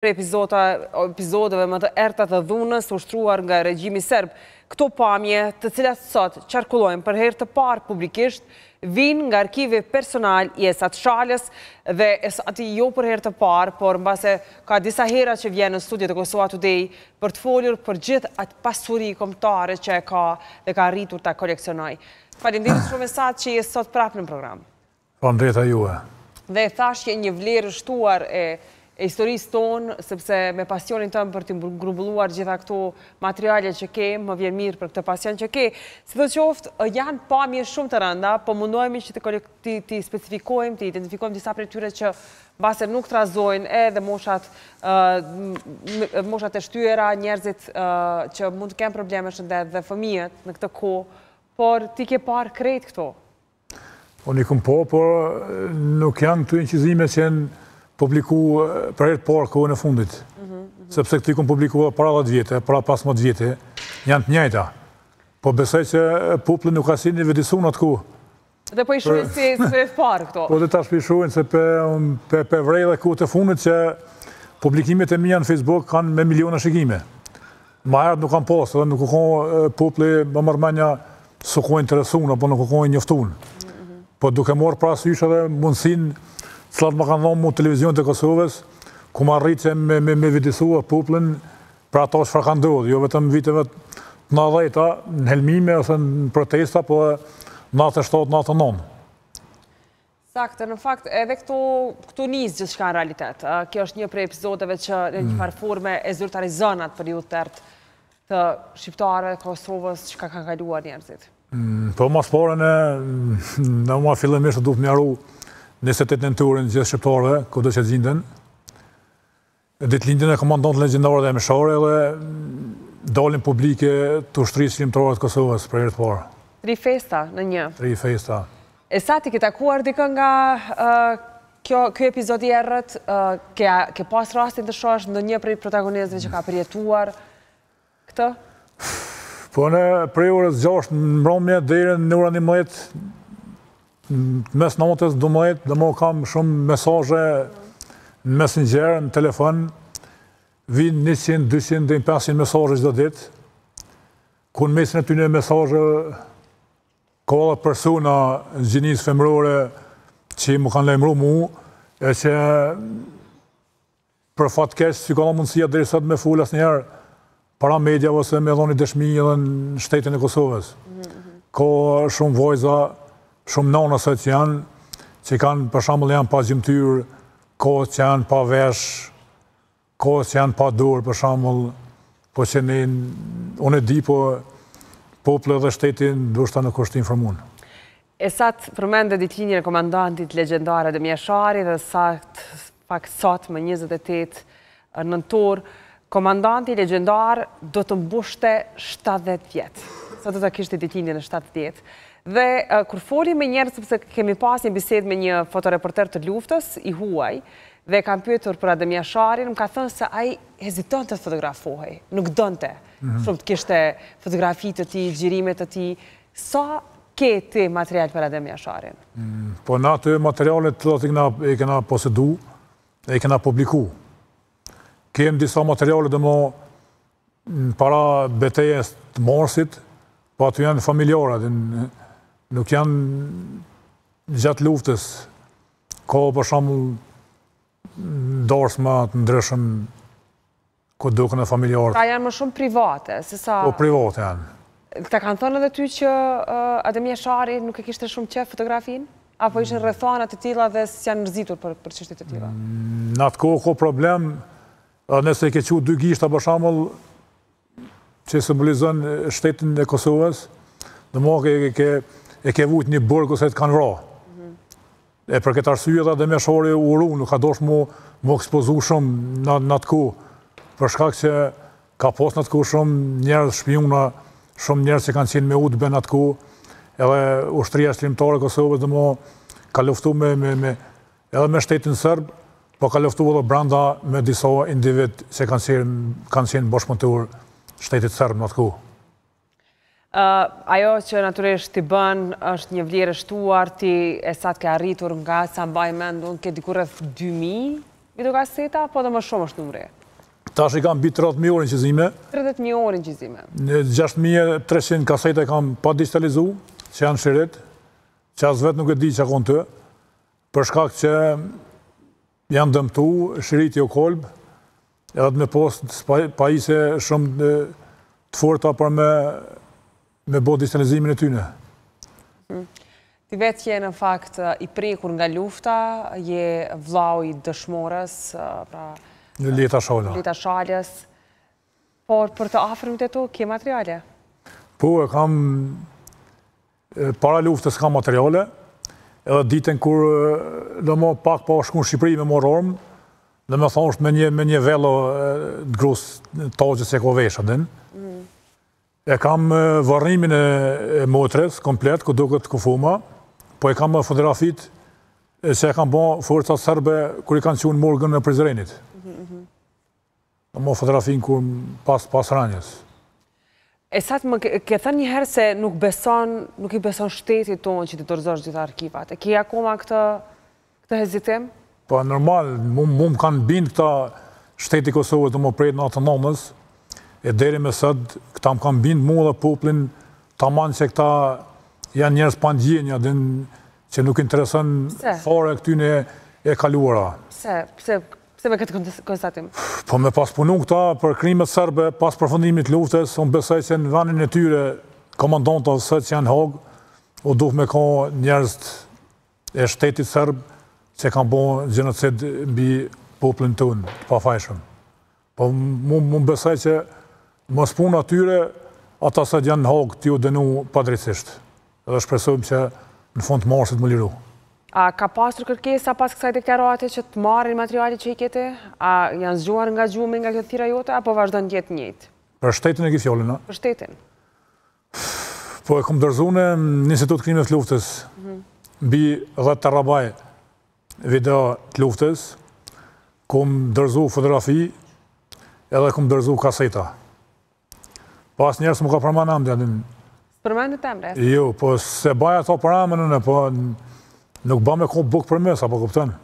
Prej epizodeve më të errëta të dhunës ushtruar nga regjimi serb. Këto pamje, të cilat sot qarkullojnë për herë të parë publikisht, vijnë nga arkivi personal i Esat Shalës dhe Esati jo për herë të parë, por mbase ka disa hera që vjen në studio të Kosova Today për të folur për gjithë atë pasuri kombëtare që e ka dhe ka arritur ta koleksionojë. Faleminderit shumë Esat që je sot prapë në program. Faleminderit edhe juve. Dhe e thashë je një vlerë e shtuar e historisë tonë, sepse me pasionin tënd për t'i grumbulluar gjitha këto materiale që ke, më vjen mirë për këtë pasion që ke. Sidoqoftë, janë pamje shumë të rënda, po mundohemi që t'i specifikojmë, t'i identifikojmë disa prej tyre që mbase nuk trazojnë edhe moshat, moshat e shtyera, njerëzit që mund të kenë probleme shëndet dhe fëmijët në këtë kohë, por ti ke parë krejt këto. Unë i kom pa, por nuk janë këto incizime që janë publiku për herë të parë kohën e fundit. Mhm, mhm. Sepse këto i kom publiku para 10 vjetë, para 15 vjetë, janë të njëjta. Po besoj që populli nuk ka qenë i vetëdijshëm atë kohë. Dhe po i shohin si për herë të parë këto. Po dhe tash po i shohin se pe, pe vrej edhe kohët e fundit që publikimet e mia në Facebook kanë me miliona shikime. Ma herët nuk kanë pasë, edhe nuk u konë populli më merr menja s'u konë interesun, apo nuk u konë njoftun. Po duke marrë parasysh edhe mundësinë të cilat më kanë dhonë mu televizionet e Kosovës, ku m'arrit që me, me, me vetëdijesua popullin për ato çfarë ka ndodhë, jo vetëm viteve të 90-ta, në helmime ose në protesta, po 97, 99. Saktë, në fakt edhe këtu këtu nis gjithçka në realitet. Kjo është një prej episodeve që në një farë forme e zyrtarizon atë periudhë të errët të shqiptarëve, Kosovës, çka kanë kaluar njerëzit. Mm, po ma s'pari në, në ma fillimisht duhet me uru 28 nëntorin gjithë shqiptarëve, kudo që gjinden. Ditëlindjen e komandantit legjendar Adem Jashari dhe daljen publike të ushtrisë çlirimtare të Kosovës për herë të parë. Tri festa në një. Tri festa. Esat, ti ke takuar dikë nga kjo ky epizod i errët, ke ke pas rastin të shohësh ndonjë prej protagonistëve që ka përjetuar këtë? Po në prej orës 6 në mbrëmje deri në orën 11 në mes natës 12, dhe mo kam shumë mesazhe në Messenger, në telefon, vinë 100, 200, deri në 500 mesazhe çdo ditë, ku në mesin e tyne mesazhe ka edhe persona gjinisë femërore që më kanë lajmëru mu, e që Për fat keq, s'i ka dhënë mundësia deri sot me fol asnjëherë para mediave ose me dhënë dëshmi edhe në shtetin e Kosovës. Ka shumë vajza, shumë nana sot që janë, që kanë, për shembull, janë pa gjymtyrë, ka që janë pa vesh, ka që janë pa dorë, për shembull, po që ne, unë e di, po populli dhe shteti ndoshta nuk është informun. Esat përmende ditëlindjen e komandantit legjendar Adem Jashari dhe sakt fakt sot më 28 nëntor, komandanti legjendar do të mbushte 70 vjet. Sot do të kishte ditëlindjen e 70. Dhe kur foli me njerëz, sepse kemi pas një bisedë me një fotoreporter të luftës, i huaj, dhe kam pyetur për Adem Jasharin, më ka thënë se ai hezitonte të fotografohej, nuk donte mhm. shumë të kishte fotografi të tij, xhirime të tij. Sa ke ti material për Adem Jasharin? Mm, po na ato materialet të i kena, i kena posedu, e i kena publiku. Kem disa materiale dhe mo para betejës të marsit, po ato janë familjare, nuk janë gjatë luftës. Ka për shembull darsma të ndryshëm ku duken familjarët. Pra janë më shumë private, se sa... Po, private janë. Ta kanë thënë edhe ty që Adem Jashari nuk e kishte shumë qef fotografinë? Apo ishin rrethana të tilla dhe s'janë mërzitur për, për çështje të tilla? Mm, në atë kohë ka problem, edhe nëse i ke çu dy gishta për shembull, që simbolizon shtetin e Kosovës, domethënë e ke, e ke vujt në burg ose të kanë vra. Mhm. E për këtë arsye edhe Adem Jashari u ru, nuk ka dashtë mu, mu ekspozu shumë në, në atë kohë, për shkak që ka pas në atë kohë shumë njerëz shpiuna, shumë njerëz që kanë qenë me UDB në atë kohë, edhe ushtria çlirimtare e Kosovës domethënë ka luftu me, me, me, edhe me shtetin serb, po ka luftu edhe brenda me disa individ që kanë qenë, kanë qenë bashkëpunëtorë shtetit serb në atë kohë. Ajo që natyrisht ti bën është një vlerë e shtuar, ti Esat ke arritur nga sa mbaj mend unë ke diku rreth 2000? videokaseta, apo dhe më shumë është numri? Tash i kam mbi 30.000 orë incizime. 30.000 orë incizime. 6.300 kaseta i kam pa digitalizu, që janë shirit, që as vetë nuk e di çka ka n'to, për shkak që janë dëmtu, shiriti u kolb, edhe me pas pajisje shumë të forta për me me bo digitalizimin e tyne. Mhm. Ti vetë je në fakt i prekur nga lufta, je vllau i dëshmores, pra... Luljeta Shala. Luljeta Shalës, por për të afërmit e tu, ke materiale? Po, e kam... Para luftës kam materiale, edhe ditën kur do mo pak pa shku në Shqipëri me marrë armë, domethonë është me një, me një vello të grus të që e ko veshë, din. Mhm. E kam varrimin e motrës, komplet, ku duket kufoma, po e kam fotografitë që e kanë bo forcat serbe kur i kanë çu në morgën e Prizrenit. Mhm, mhm. Mo fotografin kur pas, pas ranjës. Esat më ke thënë një herë se nuk beson, nuk i beson shtetit tonë që t'i dorëzosh gjitha arkivat. E ke akoma këtë Këtë hezitim? Po, normal, mu më kanë bindë këta shteti i Kosovës do më prej 99-ës, e deri me sot, këta më kanë bindë mu dhe popullin taman që këta janë njerëz pa ndjenja, din që nuk intereson fare këtyne e kaluara. Pse? Pse? Pse me këtë konstatim? Po me pas punu këta për krimet serbe pas përfundimit luftës, unë besoj se në vendin e tyre komandantët sot që janë n'Hagë, u duhet me kon njerëz e shtetit serb që kanë bo gjenocid mbi popullin tonë të pafajshëm. Po mu, mu besoj që mos puna tyre, ata sot janë në Hagë tu u dënu padrejtësisht. Edhe shpresojmë që në fund të marsit me u liru. A ka pasur kërkesa pas kësaj deklarate që të marrin materialet që i ke ti? A janë zgjuar nga gjumi nga kjo thirrja jote, apo vazhdon të jetë njëjtë? Për shtetin e ke fjalën, a? Për shtetin. Po e kom dorëzu në Institut Krimeve të Luftës, mhm. mbi 10 terabaj video të luftës, kom dorëzu fotografi edhe kom dorëzu kaseta. Po asnjëherë s'mu ka përmend emri, atë... S'përmendet emri? Jo, po s'e baj ato për emën, po nuk ba me kon bukë përmes, apo kupton?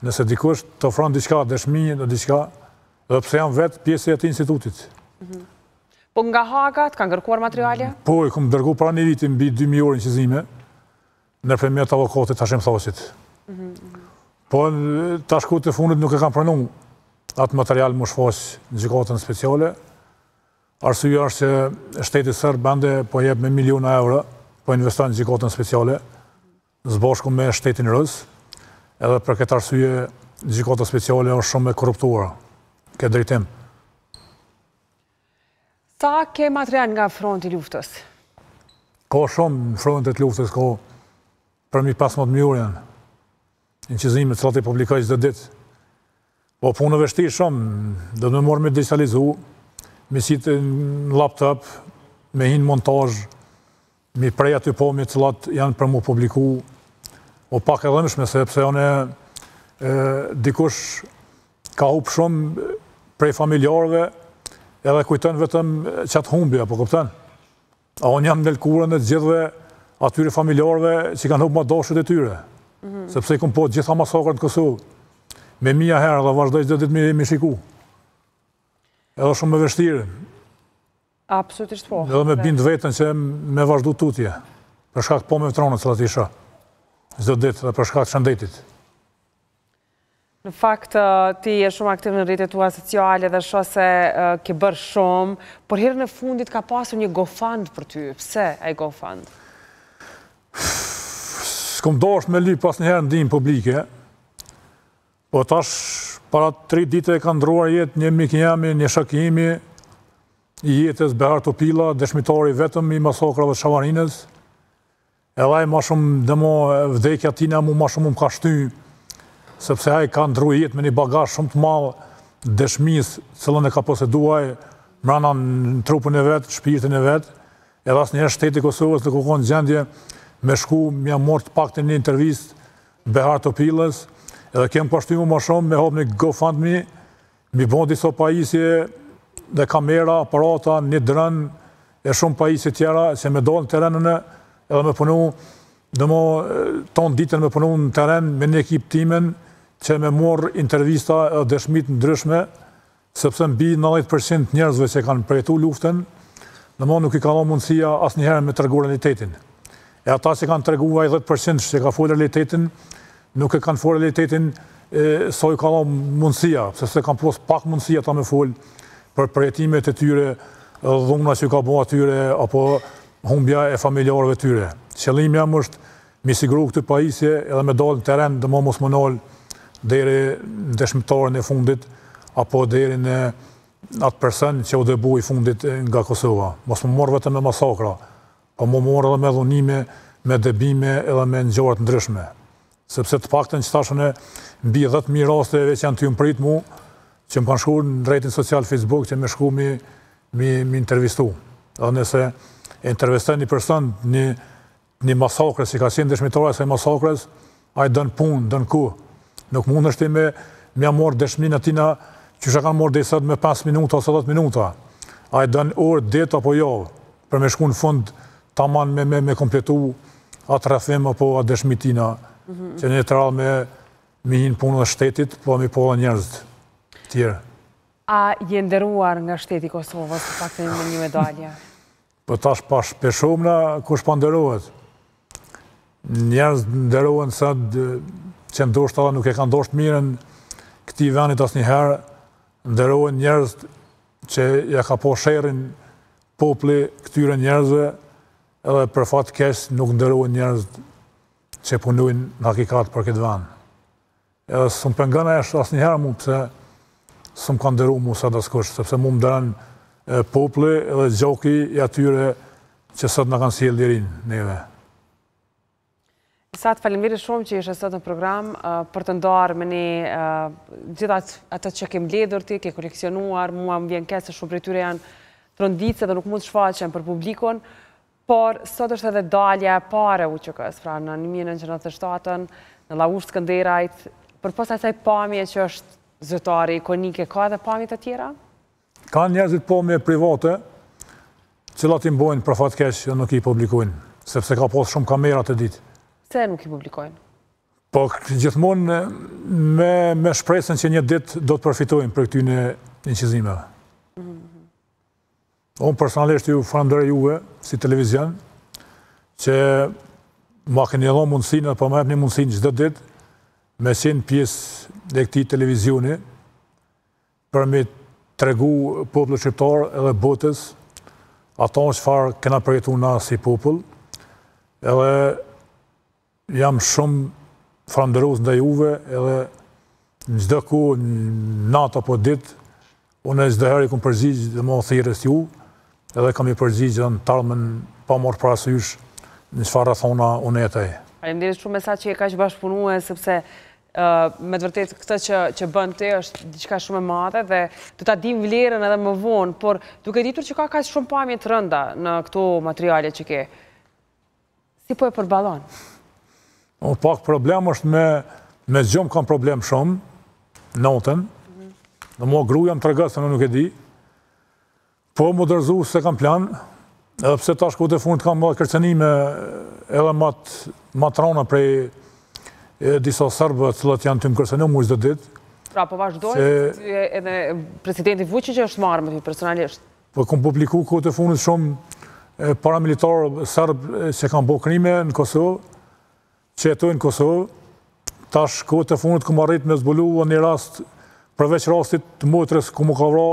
Nëse dikush të ofron diçka, dëshmi dhe diçka, edhe pse jam vetë pjesë e atij institutit. Mhm. Po nga Haga, të kanë kërkuar materiale? Po, i kom dërgu para një viti mbi 2000 orë incizime, nëpërmjet avokatit Hashim Thaçit. Mhm, mhm. Po, tash kohët e fundit nuk e kanë pranu atë material m'u shfaq në gjykatën speciale. Arsyeja është që shteti serb ende po jep me miliona euro, po investon në gjykatën speciale. së bashku me shtetin rus, edhe për këtë arsye gjykata speciale është shumë e korruptuar këtë drejtim. Sa ke material nga fronti i luftës? Ka shumë në frontet e luftës, ka përmi 15.000 orë janë. Incizime, të cilat i publikoj çdo ditë. Po punë e vështirë shumë, do të me marrë me digitalizu, me qitë në laptop, me hi n'montazh, Mi prej aty pamje të cilat janë për mu publiku, o pak e dhembshme, sepse unë dikush ka hup shumë prej familjarëve edhe kujton vetëm qatë humbje, apo kupton? A unë jam në lëkurën e të gjithëve atyre familjarëve që kanë hup ma t'dashurit e tyre, mhm. sepse i kom pa gjitha masakrat në Kosovë, me mija herë dhe vazhdoj çdo ditë me, me shiku. Edhe shumë e vështirë. Absolutisht po. Edhe me bind veten që me vazhdu tutje, për shkak pamjeve t'rona të cilat i shoh, çdo ditë dhe për shkak të shëndetit. Në fakt, ti je shumë aktiv në rrjetet tua sociale dhe shoh se ke bërë shumë, por herën e fundit ka pasur një GoFund për ty. Pse ai GoFund? S'kom dasht me lyp asnjëherë ndihmë publike, po tash para tri dite ka ndrruar jetë një mik i jemi, një shok i imi, i jetës Behar Topilla, dëshmitari i vetëm i masakrave të Shavarinës. Edhe ai ma shumë demo vdekja tina mu ma shumë më ka shty, sepse ai ka ndrru jetë me një bagazh shumë të madh dëshmisë, cilën e ka posedu ai mrena në trupin e vet, shpirtin e vet, edhe asnjëherë shteti i Kosovës nuk u konë gjendje me shku me ia marrë të paktën një intervistë Behar Topillës, edhe kjo më ka shty mu ma shumë me hap një GoFundMe, Mi bo disa pajisje dhe kamera, aparata, një dron e shumë pajisje tjera që me dalë në teren edhe me punu, demo tonë ditën me punu në teren me një ekip timen. që me marrë intervista edhe dëshmi të ndryshme, sepse mbi 90% të njerëzve që kanë përjetu luftën, domethënë nuk i ka dhënë mundësia asnjëherë me tregu realitetin. E ata që kanë tregu ai 10% që ka folë realitetin, nuk e kanë folë realitetin sa ju ka dhënë mundësia, sepse kanë pos pak mundësi ata me folë për përjetimet e tyre, dhuna që ju ka bo atyre, apo humbja e familjarëve tyre. Qëllimi jem është Mi siguru këtë pajisje edhe me dalë në teren dhe mos m'u nalë deri në dëshmitarin e fundit apo deri në atë person që u dëbu i fundit nga Kosova. Mos m'u marrë vetëm me masakra, po m'u marrë edhe me dhunime, me dëbime edhe me ngjarje të ndryshme. Sepse të paktën që tash unë mbi 10.000 raste veç janë tu m'prit mu, që më kanë shkru në rrjetin social Facebook që me shku mi, mi, mi intervistu. Edhe nëse intervistoj një person, një një masakre, si ka qenë dëshmitar i asaj masakrës, ai don punë, don kohë. Nuk mundesh ti me ia marrë dëshminë atina qysh e kanë marrë deri sot me 5 minuta ose 10 minuta. Ai don orë, ditë apo javë, për me shku në fund taman me, me, me kompletu atë rrëfim apo atë dëshmi tina, mm -hmm. që një të radhë me, me hi n'punë dhe shtetit, po me po dhe njerëzit tjerë. A je nderuar nga shteti i Kosovës, të paktën me një medalje? Po tash pash pe shohim na kush po nderohet. Njerëz nderohen sot që ndoshta edhe nuk e kanë dashtë mirën këtij vendit asnjëherë, nderohen njerëz që ja ka pa sherrin populli këtyre njerëzve edhe për fat keq nuk nderohen njerëz që punojnë në hakikat për këtë vend. Edhe s'më pengon ajo asnjëherë mu pse s'më ka nderu mu sot askush, sepse mu më nderon populli edhe gjaku i atyre që sot na kanë sjellë lirinë neve. Esat, faleminderit shumë që ishe sot në program për të ndarë me ne gjithë atë që ke mbledhur ti, ke koleksionuar, mua më vjen keq se shumë prej tyre janë tronditëse dhe nuk mund të shfaqen për publikun, Por, sot është edhe dalja e parë e UÇK-së, pra në 1997-ën, në Llaushë të Skënderajt, përpos asaj pamje që është zyrtare, ikonike, ka edhe pamje të tjera? Ka njerëzit pamje private, cilat i mbojnë për fat keq dhe nuk i publikojnë, sepse ka pas shumë kamera atë ditë. Pse nuk i publikojnë? Po, gjithmonë me, me shpresën që një ditë do të përfitojnë prej këtyne incizimeve. Mm -hmm. Unë personalisht ju falenderoj juve si televizion që ma keni dhënë mundësinë dhe po ma jepni mundësinë çdo ditë me qenë pjesë e këtij televizioni për me tregu popullit shqiptar edhe botës ato çfarë kena përjetu na si popull edhe Jam shumë falënderues ndaj juve edhe në çdo kohë, natë apo ditë, unë çdo herë i kom përgjigj domethënë thirrjes juj, edhe kam me i përgjigj edhe në të ardhmen pa marrë parasysh në çfarë rrethana unë jetoj. Faleminderit shumë Esat që je kaq bashkëpunues sepse me të vërtetë këtë që që bën ti është diçka shumë e madhe dhe do ta dimë vlerën edhe më vonë, por duke ditur që ka kaq shumë pamje të rënda në këto materiale që ke. Si po e përballon? O, pak problem është me, me gjumë kam problem shumë, natën, mm -hmm. Domethënë gruja më tregon se unë nuk e di, po m'u dorëzu s'e kam plan, edhe pse tash kohët e fundit kam edhe kërcënime edhe ma të, ma të rona prej e, disa serbëve të cilët janë tu më kërcënu mu çdo ditë. Pra, po vazhdojnë, se... edhe presidenti Vučić është marrë me ty personalisht. Po kom publiku kohët e fundit shumë paramilitarë serbë që kanë bo krime në Kosovë, që jetojnë në Kosovë. Tash kohët e fundit kom arrit me zbulu një rast, përveç rastit të motrës ku m'u ka vra,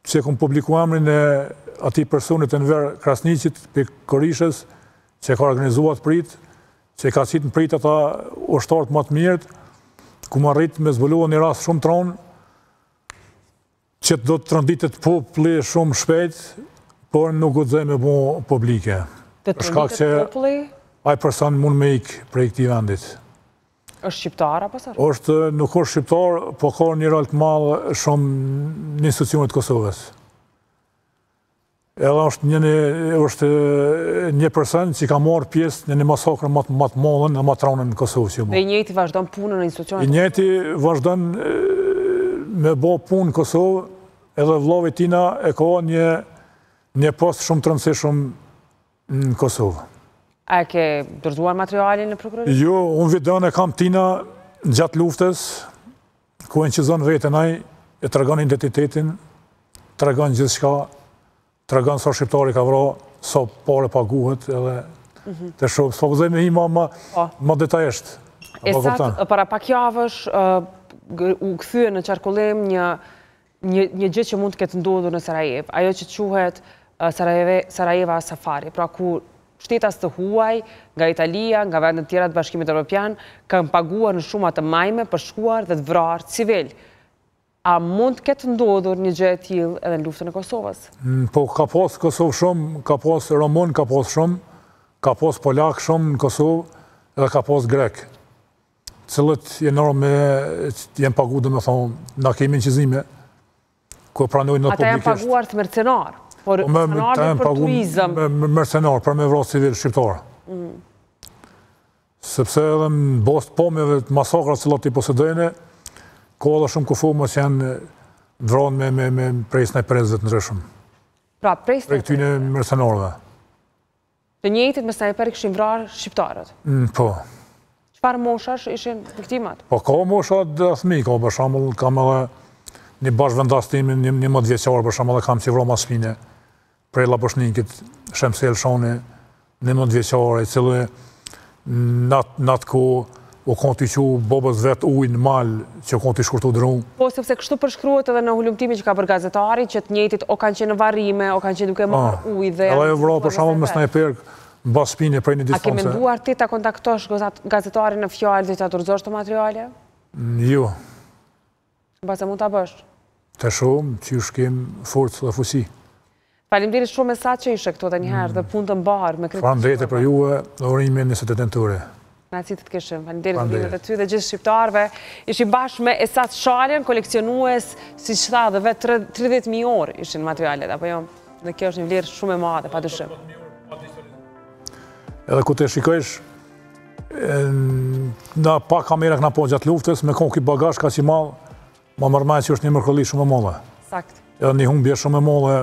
që kom publiku emrin e atij personit Enver Krasniqit, prej Korishës, që ka organizu atë pritë, që ka qitë në pritë ata ushtarët më të mirët, kom arrit me zbulu një rast shumë të ronë, Që do të tronditet populli shumë shpejt, por nuk guxoj me bo publike. Të tronditet populli? Ai person mund me ikë prej këtij vendit. Është shqiptar apo serb? Është, nuk është shqiptar, po ka një rol të madh shumë në institucionet e Kosovës. Edhe është një është një person që ka marrë pjesë në një masakrë më të më të madhe dhe më të rëndë në Kosovë që Dhe i njëjti vazhdon punën në institucionet. I njëjti vazhdon me bo punë në Kosovë, edhe vllavi tina e ka një një post shumë të rëndësishëm në Kosovë. A e ke dorëzuar materialin në prokurori? Jo, unë videon e kam tina. Gjatë luftës, ku e incizon veten ai, e tregon identitetin, tregon gjithçka, tregon sa shqiptarë i ka vra, sa pare paguhet edhe mhm. të shumë. S'po guxoj me hi ma, ma, po. ma detajisht. Esat, para pak javësh, u kthye në qarkullim një, një, një gjë që mund të ketë ndodhur në Sarajevë, ajo që quhet Sarajeva Safari, pra ku shtetas të huaj nga Italia, nga vende të tjera të Bashkimit Evropian, kanë paguar në shuma të majme për shkuar dhe të vrarë civilë. A mund të ketë ndodhur një gjë e tillë edhe në luftën e Kosovës? Mm, po, ka pas Kosovë shumë, ka pas Romun, ka pas shumë, ka pas Polak shumë në Kosovë edhe ka pas Grek. Cilët janë me, janë pagu, domethonë, na kemi incizime, ku e pranojnë edhe publikisht. Ata janë paguar të mercenarë, por po, mercenarë për turizëm. Mercenarë, për me vra civil shqiptarë. Mm. Sepse edhe në bazë të pamjeve të masakrat cilat i posedojnë, ka edhe shumë kufoma që janë vranë me, me, me prej snajperëve të ndryshëm. Pra, prej snajperëve? Prej këtyne mercenarëve. Të njëjtit me snajper kishin vrarë shqiptarët? Mm, po. Çfarë moshash ishin viktimat? Po, ka mosha dhe fëmi, ka për shembull, kam edhe një bashkëvendas timin, një, njëmbëdhjetë vjeçar, për shembull, edhe kam që vra mas shpine. prej Llapushnikit, Shemsi Elshani, 11 vjeçar, i cili në atë kohë u konë tu i çu babës vet ujë në mal, që u konë tu i shkurtu dru. Po, sepse kështu përshkruhet edhe në hulumtimin që ka bërë gazetari, që të njëjtit o kanë qenë në varrime, o kanë qenë duke marrë ah, ujë dhe... Edhe u vra, për shembull, me snajper, mbas shpine prej një distance. A ke menduar ti ta kontaktosh gazetarin në fjalë dhe ta dorëzosh këto materiale? Jo. Mbase mund ta bësh. Të shohim, qysh kem forcë dhe fuqi. Faleminderit shumë Esat që ishe këtu edhe një herë dhe punë të mbarë me krejt. Faleminderit për juve dhe urime 28 nëntori. Kënaqësi të të kishim. Faleminderit urime edhe ty dhe gjithë shqiptarëve. Ishim bashkë me Esat Shalën, koleksionues, siç tha dhe vetë 30.000 orë ishin materialet, apo jo? Dhe kjo është një vlerë shumë e madhe, pa dyshim. Edhe kur të shikojsh, Na pak kamera këna po gjatë luftës, me konë ky bagazh kaq i madh, ma merr mendja që është një mrekulli shumë e madhe. Sakt. Edhe një humbje shumë e madhe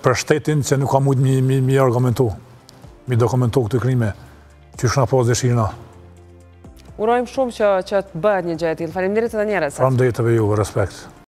për shtetin që nuk ka mujtë mi, mi, mi argumentu, mi dokumentu këto krime, që s'na pas dëshirë na. Urojmë shumë që, që të bëhet një gjë e tillë. Faleminderit edhe një herë. Faleminderit edhe juve, respekt.